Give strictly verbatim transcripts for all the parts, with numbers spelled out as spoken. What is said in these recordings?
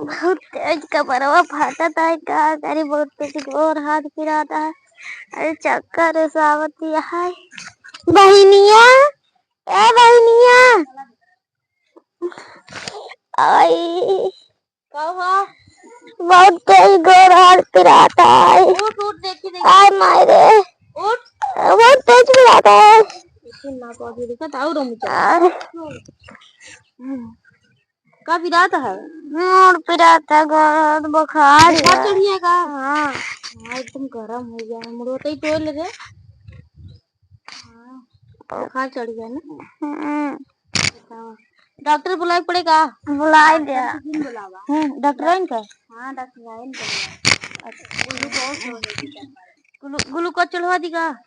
बहुत तेज कमरवा फाटत है, का करी, बहुत तेज गोर हाथ पिरात है। अरे चक्कर ऐसा आवत है। बहिनिया, ए बहिनिया, आई। का हुआ? बहुत तेज गोर हाथ पिरात है। उठ, उठ, देखी, देखी। आय माय रे। उठ। बहुत तेज पिरात है। देखी ना, कभी दिक्कत और हम चल। आय। का पिरात है? मूड़ पिरात है, गोर, बुखार बुखार है। चढ़ी है का? हाँ। हाँ, एकदम गरम हो गया है। मुड़वा तई टोल रे। हाँ, बुखार चढ़ गया ना? हम्म। बताओ। डॉक्टर बुलाए पड़े का? बुलाए दे। डॉक्टर से दिन बुलावा। हम्म, डॉक्टर आइन का? हाँ, डॉक्टर आइन का। अच्छा, glucose हो गया। ग्लू-, glucose चढ़वा दी का?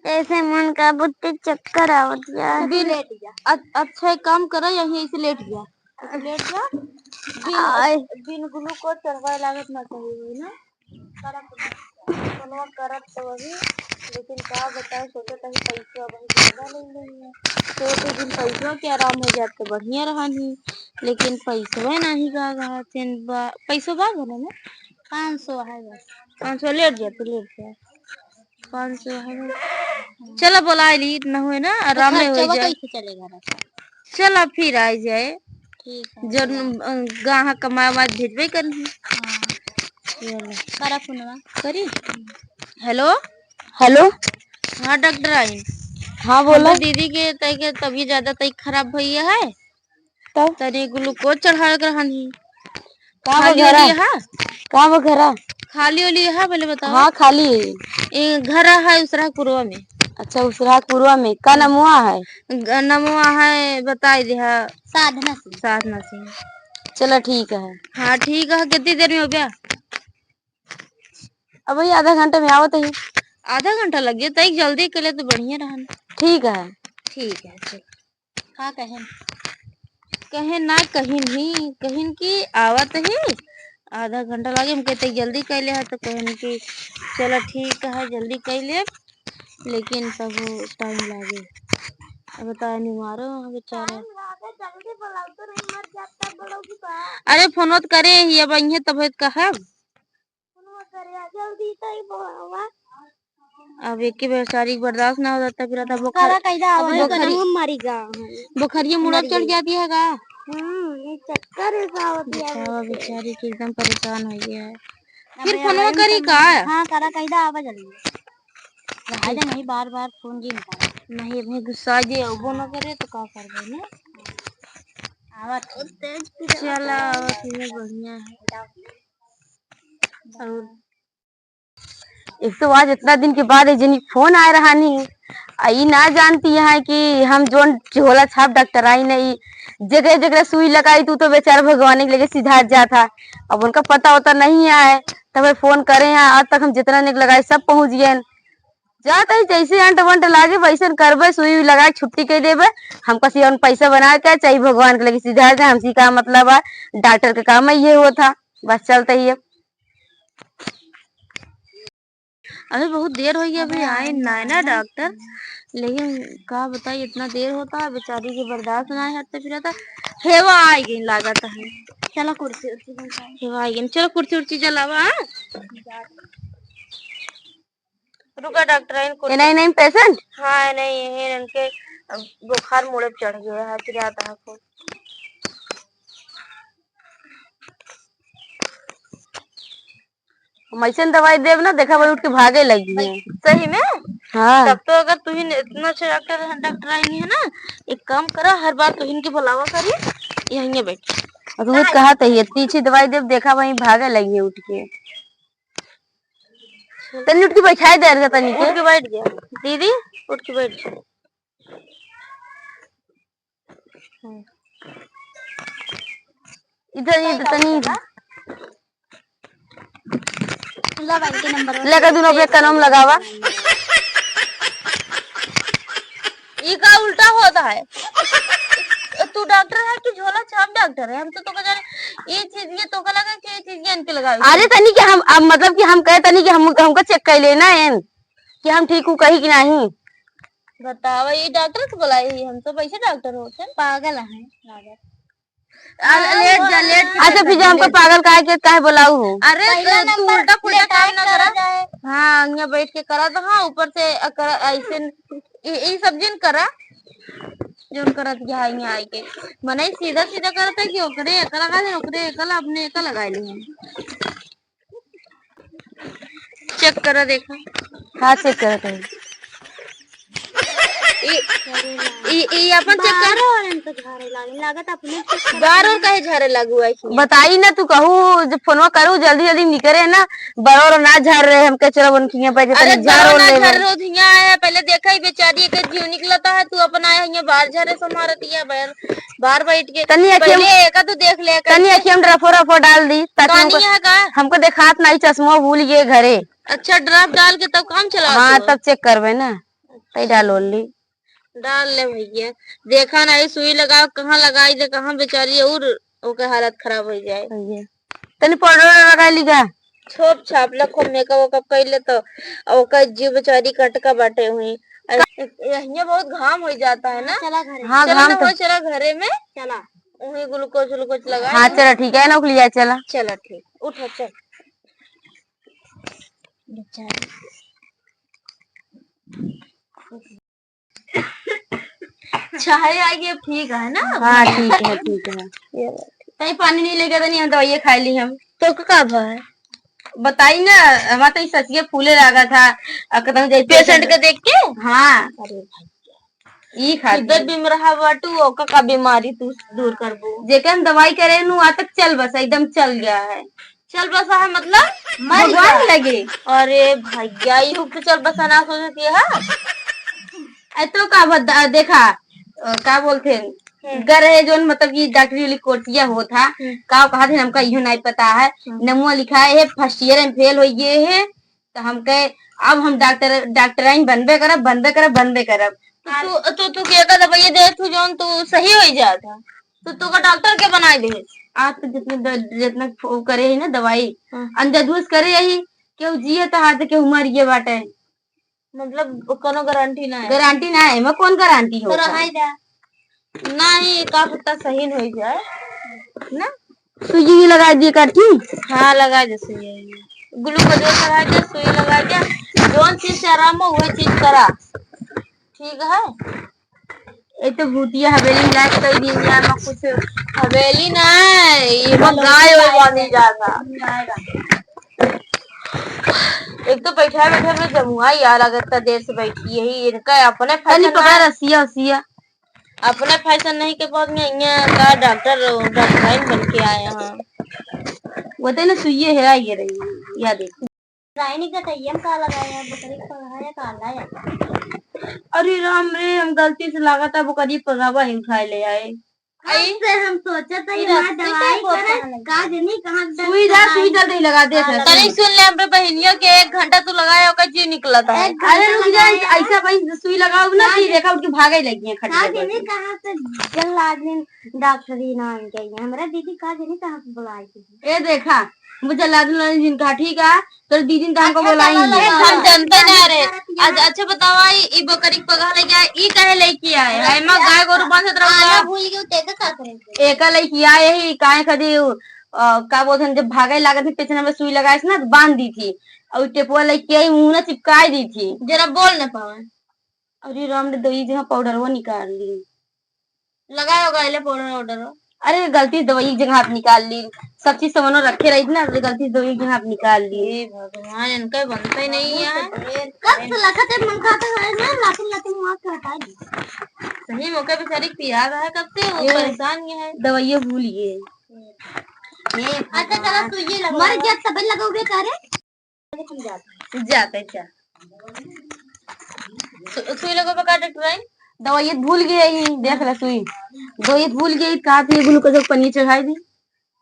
ऐसे मन का बुत्ते चक्कर आवत यार। बिन-, लेट जा। अ-, अच्छा, एक काम करा, यहीं ऐसे लेट जा। ऐसे लेट जा। बिन, आय। बिन glucose चढ़वाए लागत ना चाहिए, है ना? करत, फोनवा करत तो वही, लेकिन का बताए, सोचत है पैसवा वही ज्यादा ले लेंगे। तो एक दिन पैसवा के आराम हो जात तो बढ़िया रहन ही, लेकिन पैसवा नहीं का, का तेन बा, पैसवा बा घरे में? पाँच सौ है बस। पाँच सौ लेट जा, तू लेट जा। पाँच सौ है बस। चला बोला ली, इतना हुए ना, तो आराम में हो खर्चवा जाए। कैसे चलेगा रास्ता? चला फिर आ जाए। ठीक है। जब, अ, गाहक कमाए वाए भेजबे करही। हाँ। चलो। करा फोनवा। करी? हेलो? हेलो? हाँ, डॉक्टर आई। हाँ, बोला। हमरे दीदी के तई के तबीयत ज्यादा तई खराब भई है। तब? तनी glucose चढ़ावे के रहन ही। का खाली बा घरा? ओली है? का बा घरा? खाली ओली है, पहले बताओ। हाँ, खाली है। ए, घर है उसरापुरवा में। अच्छा, उसरापुरवा में। का हम्म। नमुआ है? ग-, नमुआ है, बताई दिहा। साधना सिंह। साधना सिंह। चला, ठीक है। हाँ, ठीक है। कितनी देर में हो गया? अब वही आधा घंटा में आवत ही। आधा घंटा लग गया, तई जल्दी के लिए तो बढ़िया रहन। ठीक है। ठीक है, चल। का कहेन? कहे ना, कहिन ही, कहिन कि आवत ही, आधा घंटा लागे। हम कहते जल्दी कैले है, तो कहिन कि चला ठीक है, जल्दी कैले, लेकिन तब टाइम लागे। अब बताए नहीं मारो बेचारा। टाइम लागे, जल्दी बोलाओ तो नहीं, मर जाता, बोलोगी तो। अरे फोन मत करे ही, अब अइहे तब कहब। अब एक ही बेचारी के बर्दाश्त ना हो जाता, फिर आता बोखर-, करा कैदा अब आवा, बोखर-, हम मरी गा। बोखरिया मुड़ा चढ़ जाती है का? हम्म, ये चक्कर ऐसा होती है। बतावा, बेचारी के एकदम परेशान हो गया है। अब फिर ये फोनवा करी का? हाँ, करा कैदा आवा जल्दी। रहा दे, नहीं बार बार फोन जी निकाला। नहीं, अभी गुस्सा जे अबो ना करे तो का करबे ना? आवत है। चला, आवत है, बढ़िया है। और एक तो आज इतना दिन के बाद एक जनी फोन आए रहा नी, आ ई ना जानती है कि हम जोन झोला छाप डॉक्टर आई नहीं, जगह जगह सुई लगाई तू तो बेचारा भगवान के लगे सीधा जात था। अब उनका पता होता नहीं है, तब फोन करे हैं। आज तक हम जितना निक लगाए सब पहुँच गए। जात ही जैसे अंट वंट लागे वैसे करबे, सुई उई लगा के छुट्टी कह देबे। हमका सिया उन पैसा बना के चाहे भगवान के लगे सीधा जाए, हमसे का मतलब है, डॉक्टर के काम में ये होता। बस चलते ही अब। अभी बहुत देर हो गया, अभी आए ना ना डॉक्टर, लेकिन का बताई इतना देर होता है, बेचारी के बर्दाश्त ना है, तो फिर आता हेवा आ गई लागत है। चला कुर्सी उर्सी बंद कर। हेवा आ गई, चलो कुर्सी उर्सी जलावा। हाँ? रुका डॉक्टर, आइन कुर्सी। ये नहीं, नहीं पेशेंट? हाँ, ये नहीं, ये इनके, अ, बुखार मुड़े पे चढ़ गया है, फिर आता है खूब। हम ऐसे दवाई देब ना, देखा भाई उठ के भागे लगी है। सही में? हाँ। तब तो अगर तुहिन इतना अच्छा डॉक्टर, डॉक्टर आई नहीं है ना, एक काम करा, हर बार तुहिन के बुलावा करी, यहीं बैठ। और तुम कहा तो ये तीछी दवाई देब, देखा भाई भागे लगी है उठ के। तनी उठ के बैठाई दे रहा तनी के। उठ के बैठ गया। दीदी, उठ के बैठ जा। इधर, इधर तनी। ला भाई के नंबर। लेकर दोनों पे कनम लगावा। ई का उल्टा होता है? तू डॉक्टर है कि झोला छाप डॉक्टर है? हम तो तोका जाने, ये चीज, ये तोका लगा कि ये चीज ये इनके लगावे। अरे तनी के हम, अब मतलब कि हम कहे तनी कि हम, हमका चेक कर लेना है कि हम ठीक हूँ कही कि नहीं। बतावा, ये डॉक्टर के बुलाए ही, हम तो वैसे डॉक्टर होते हैं। पागल है लागत। अरे, लेट जा, लेट जा। अच्छा, फिर जो हमको पागल काहे के, काहे बोलाऊ हो? अरे, पहला तो तू नंबर उल्टा पुल्टा काम लेटाए ना करा। करा जाए। हाँ, यहाँ बैठ के करा तो, हाँ, ऊपर से अकर-, ऐसे न-, ई, ई सब जिन करा, जोन करत यहाँ, यहाँ आइके। मने सीधा सीधा करत है कि ओकरे एका लगा दे, ओकरे एका ला-, अपने एका लगा ले। चेक करा, देखा। हाँ, चेक करत है। ई, ई, ई अपन चेक कर। बार बार इनको झारे लागे, लागत अपने चेक करत बार बार है। काहे झारे लागू है कि? बताई ना, तू कहू, जब फोनवा करू, जल्दी जल्दी निकरे ना, बरोर ना झार रहे, हमके चलो उनकी यहाँ बैठे, अरे, तनी झार बरोर ओर ना लेवे। झार रहे, हियाँ आया, पहले देखा ही बेचारी के जीव निकलता है, तू अपन आया हियाँ बार झारे से मारत हियाँ बैल। बाहर बैठ के तनी अखियम, पहले एका तो देख ले, तनी कैसे? अखियम रफो रफो डाल दी, ताकि पानी हमको, है का? हमको देखात नहीं, चश्मा भूल गए घरे। अच्छा, ड्रॉप डाल के तब काम चला हाँ, दो। तब चेक करबे ना। तई डाल ओल ली। डाल ले भैया, देखा नहीं, सुई लगाओ, कहाँ लगाई दे, कहाँ बेचारी और ओकर हालत खराब हो जाए। भैया, तनी पाउडर लगाई ली का? छोप छाप ले, खूब मेकअप वेकअप कइले तो, आ ओकर जीव बेचारी कटका बाटे हुई। आ यहिया बहुत घाम हो जाता है ना। चला घरे। हाँ, चला घाम ना, तो वहाँ चला घरे में। चला। वहीं ग्लूकोज व्लूकोज लगा हाँ, ली। चला, ठीक है ना, ओके लिया, चला। चला, ठीक। उठो, चल। बेचारी। चाहे आइए, ठीक है ना? हाँ, ठीक है, ठीक है। ये बात। तई पानी नहीं लेके तो नहीं, हम दवाइयाँ खाई ली हम। तो का भा है? बताई ना, हमारा तो ई सचिया फूले लागा था, आ, कतहूँ जाई पेशेंट के देख के? हाँ। अरे भाई, ई खातिर। इधर बीमार रहा बाटू, ओका का बीमारी तू दूर करबू? जेके हम दवाई करे नु, आ तक चल बसा, एकदम चल गया है। चल बसा है मतलब? मर भगवान गया। लगे। अरे भैया, ई हुक तो चल बसा ना सोचती है। ए तो का बता, देखा, अ, का बोलते हैं, हम्म। गर है जोन, मतलब कि डॉक्टरी वाली कोर्सिया होत हा, हम्म। का कहा थे, हमका इहो नहीं पता है। हम्म। नमुआ लिखा है, फर्स्ट ईयर में फेल हो गए है, तो हम कहे, अब हम डॉक्टर, डॉक्टराइन बनबे करब, बनबे करब, बनबे करब। तो तू, तो तू के का दवाई दे, तू जोन तू सही हो जात है, तो तू का डॉक्टर के बनाए दे। आज तो जितना द-, जितना वो करे है ना दवाई, हम्म। अंधाधुंध करे यही, केहू जिए तो हाथ, केहू मर गए बाटे। मतलब, कोनो गारंटी ना है। गारंटी ना है, एमा कौन गारंटी तो होता? रहाई दे। नहीं, का पता सही न होई जाए, ना? सुई लगा दिए का, ठीक? हाँ, लगा दे सुई। ग्लूकोज लगा दे, सुई लगा दे। जौन चीज से आराम हो, वही चीज करा। ठीक है? ए तो भूतिया हवेली लायक कई दिन यार, मैं कुछ हवेली ना है, ये वो गाय और बांधी जाता। एक तो बैठा बैठा में जमुआ यार, अगर इतना देर से बैठी यही, इनका अपने तनी फैशन पकड़ ना, रसिया उसिया। अपने फैशन नहीं के बाद में यहाँ का डॉक्टर, डॉक्टराइन बन के आए हैं। वो तो ना सुइये है, ये रही, या देखो। रानी का तैयम का लगाया, बकरी का लगाया, का अंडा या? अरे राम रे, हम गलती से लागत है बकरी पगावा ही उठाए ले आए। आई? से हम सोचत है, ई माँ रस्सी दवाई का करे, बोतल है। का जनी कहाँ से सुई जा, दवाई सुई जल्दी लगा दे, हाँ, सर। तनी सुन ले, हमरे बहिनिया के एक घंटा तू लगाए, ओकर जी निकलत है। एक घंटा अरे रुक जा, लगाए हैं। ऐसा भाई सुई लगाओ ना, ना, जी ना। देखा उठ के भागे लगी है खटिया का पर जनी से। कहाँ से जल्लादीन डॉक्टरी नाम के है। हमरा दीदी का जनी कहाँ से बुलाए थे। ए देखा, मुझे लादू लादू जिन कहा, ठीक है, तोर दीदी ने तो हमको अच्छा, बोलाई चलो, नहीं। हम जानते ना रहे। अच्छा, अच्छा बतावा, ई, ई बकरी के पगहा लेके आए, ई काहे लेके आए? है माँ, गाय गोरू बांधत रहुआ। आना भूल गयो, तेरे का करेंगे? एका लेके आए ही, काहे कदी, अ, का बोलते हैं, जब भागे लागत थी, पेचना में सुई लगाए थी ना, तो बांध दी थी। और टेपुआ लेके आई, मुंह ना चिपकाए दी थी। जरा बोल ना पावे। अरे राम रे, दो ही जगह पाउडरवा निकाल ली। लगाए होगा, ले पाउडर वाउडर। अरे, गलती से दवाई एक जगह हाथ निकाल ली। सब चीज सामानो रखे रही थी ना, तो गलती से दवाई एक जगह हाथ निकाल ली। हे भगवान, इनका बनता ही नहीं है। कब से लखत है, मन खाता है ना, लातिन लातिन मुआ के हटा दी। सही मौका बेचारी पिया रहा है कब से, वो ये परेशान ये है। दवाइयाँ भूल गए। अच्छा, चलो, तू ये लगा। मर गया, तब लगाओगे का रे? जाते जा। सु-, सुई लगो बका डॉक्टर आई? दवाई भूल गई ही, देख ले सुई। दवाई भूल गई, कहा थी ग्लूकोज पन्नी चढ़ाई दी।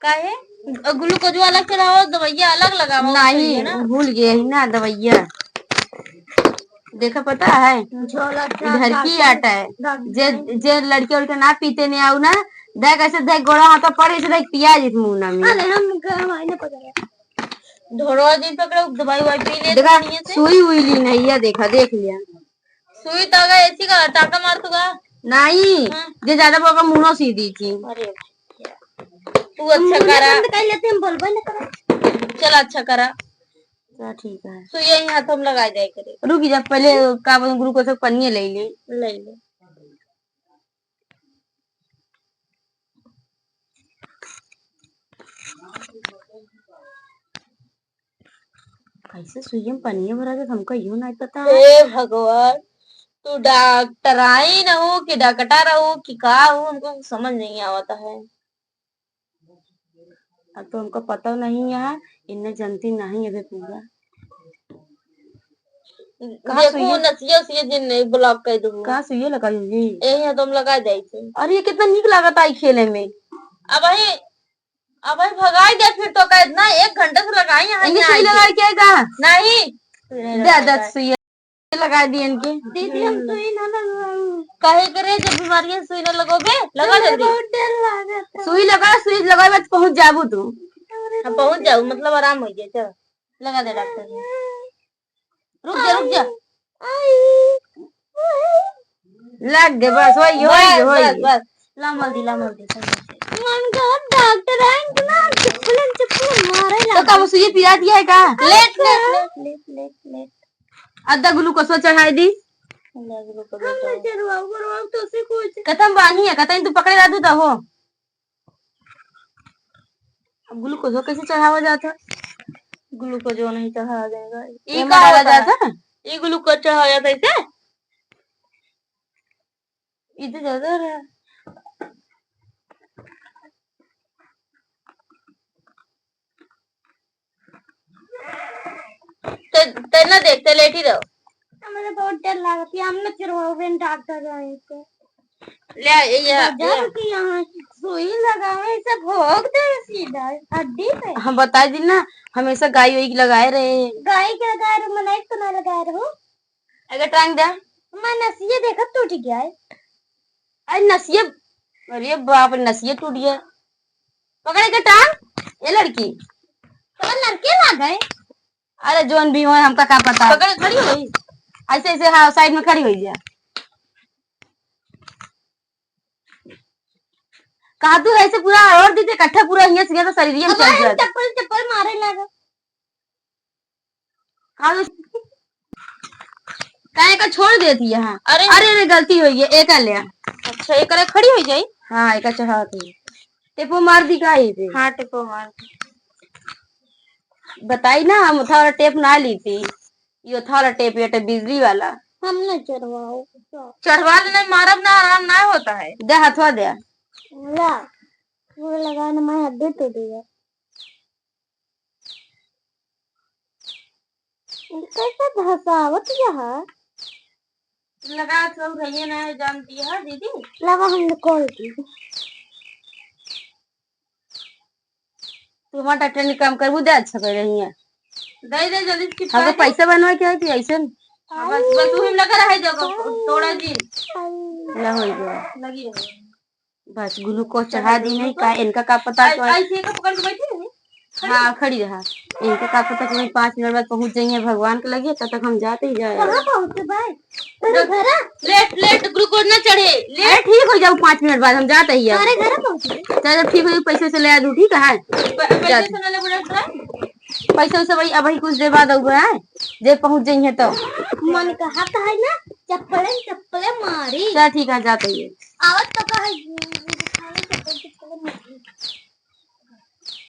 काहे? ग-, ग्लूकोज अलग चढ़ाओ, दवाइया अलग लगाओ, नहीं, सही है ना? भूल गई ही ना दवाइया। देखा पता है? झोला इधर की आटा है। जे, जे लड़के उड़के ना पीते नहीं आओ ना, देख ऐसे देख गोड़ा हाथ पड़, ऐसे देख पिया जित मुंह ना में। अरे हम घर में नहीं पकड़े। ढोरवा दिन पकड़े, दवाई ववाई पी ले देखा, बढ़िया से। सुई उई ली नहीं है, देखा, देख लिया। सुई तो अगर ऐसी का टाका मार तू का? नहीं, हाँ। जे ज्यादा बोका मुनो सी दी थी। अरे भैया। तू अच्छा करा। बंद कर लेते, हम बोलबे न करा। चल अच्छा करा। चल ठीक है। सुइया यहाँ तो हम लगा जाए करे। रुक जा, पहले का बोल, ग्लूकोज के पनिया ले ले। ले ले। कैसे सुइया में पनिया भरा जाता, हमका यो नहीं पता। हे भगवान, तू डॉक्टर आई न हो कि डॉक्टर हो कि का हो, हमको समझ नहीं आवता है। अब तो हमका पता नहीं है, इन्हें जनती नहीं अबे पूरा। कहाँ देखो, सुइया? नसिया उसिया जिन नहीं ब्लॉक कर दूँ। कहाँ सुइया लगाई होगी? यही है, तो हम लगा जाए थे। अरे, ये कितना नीक लागत आई खेले में। अब वही, अब वही भगाई दे, फिर तो कह इतना एक घंटे से लगाई यहाँ इनके यहाँ सुई आई लगाई थी। के का? नहीं, सुई नहीं दे, लगाई दे है। सुइया। लगा दी इनके। दीदी, हम सुई ना लगवाऊ। काहे करे, जब बीमारियां सुई ना लगोबे, लगा हमरे जल्दी। बहुत डर लागत है। सुई लगा, सुई लगावे तो पहुंच जाबू तू। हम पहुंच जाऊ, मतलब आराम हो जाए, चल। लगा दे डॉक्टर ने। रुक जा, रुक जा। लग गए, बस, वही, वही, बस, वही। बस, बस। ला मल दी, ला मल दी, सब मल दी। मन का डॉक्टर है, इनके ना चप्पल, चप्पल मारे तो ला। का वो सुई पिरा दिया है का? Late, late, late, late, late, late. आधा ग्लूकोज चढ़ाई दी। आधा ग्लूकोज हम चढ़ाई। नहीं चढ़वाओ, चढ़वाओ तो से कुछ। कतम बानी है, कतई तू पकड़े रहतू तब हो। अब ग्लूकोज कैसे चढ़ावा जाता? ग्लूकोज नहीं चढ़ावा जाएगा। ये एमा का डाला होता है? जाता? ये ग्लूकोज चढ़ावा जाता है इसे? ये तो ज्यादा रहा। ते, ते ना देख, ते लेटी रहो। हमरे बहुत डर लागत है, हम ना चढ़वाओ, बिन डॉक्टर आए तो। ले, ये, ये, गजब ये। की यहाँ सुई लगावे, इसे भोग दे सीधा हड्डी पे। हम बताई दी ना, हमेशा गाय वाई के लगाए रहे। गाय के लगाए रहे, मनई के तो ना लगाए रहो। अगर टांग दे। मैं नसिया देखत टूट गया है। अरे नसिया, अरे बाप रे, नसिया टूट गया। पकड़े के टांग, ये लड़की। तो लड़के लाग गए। अरे जोन भी हो, हमका का पता। पकड़ खड़ी होई। ऐसे, ऐसे, हाँ, साइड में खड़ी होई जा। कहा तू ऐसे पूरा और दी थे, इकट्ठा पूरा हियां से गया तो शरीर में हमारे चल जाता। चप्पल, चप्पल मारे लगा। कहा तू काहे का छोड़ देती है? हाँ। अरे। अरे, अरे, गलती हो गई, एक ले। अच्छा, एक खड़ी हो जाई। हाँ, एक चढ़ा दी। टेपो मार दी का इसे? हाँ, टेपो मार दी। बताई ना, हम उठा वाला टेप ना ली थी, ये उठा वाला टेप, ये टेप बिजली वाला। हम ना चढ़वाओ। चढ़वा ले, नहीं मारब ना, आराम ना होता है। दे हथवा दे। ला, वो लगा ना, मैं हड्डी टूट गया। कैसे धसावत यहाँ? लगा तो भैया ना जान दिया दीदी। लगा हम निकाल दी। तू हमार डॉक्टर ने काम करबू दे, अच्छा कर रही है। दे दे जल्दी से चिपका अगर दे। पैसा बनवा के है कि ऐसे न? हाँ, बस, बस वही लगा रहे जगह को, थोड़ा दिन। ना होई गया। लगी रहो। बस ग्लूकोज चढ़ा दी नहीं का, इनका का पता आई, तो आई, आई, से का पकड़ के बैठी रही। हाँ, खड़ी रहा। इनका का पता कि वही पाँच मिनट बाद पहुँच जाइए भगवान के लगे, तब तक हम जाते ही जाए। कहाँ पहुँचे भाई? तेरे घर? लेट, लेट, ग्लूकोज ना चढ़े, लेट। अरे ठीक हो जाओ, पाँच मिनट बाद हम जाते ही अब। हमारे घर पहुँचे। चल, जब ठीक हो जाओ, पैसे से ले आ दू, ठीक है? प-, पैसे जाते। से ना ले, बोला था। पैसे उसे वही, अब वही कुछ देर बाद आऊँगा, हैं? जे पहुँच जाइए तो। मन कहा तो है ना, चप्पले, चप्पले मारी। चल ठीक है, जाते ही है। आवत तो कहे, चप्पले, चप्पले मारी।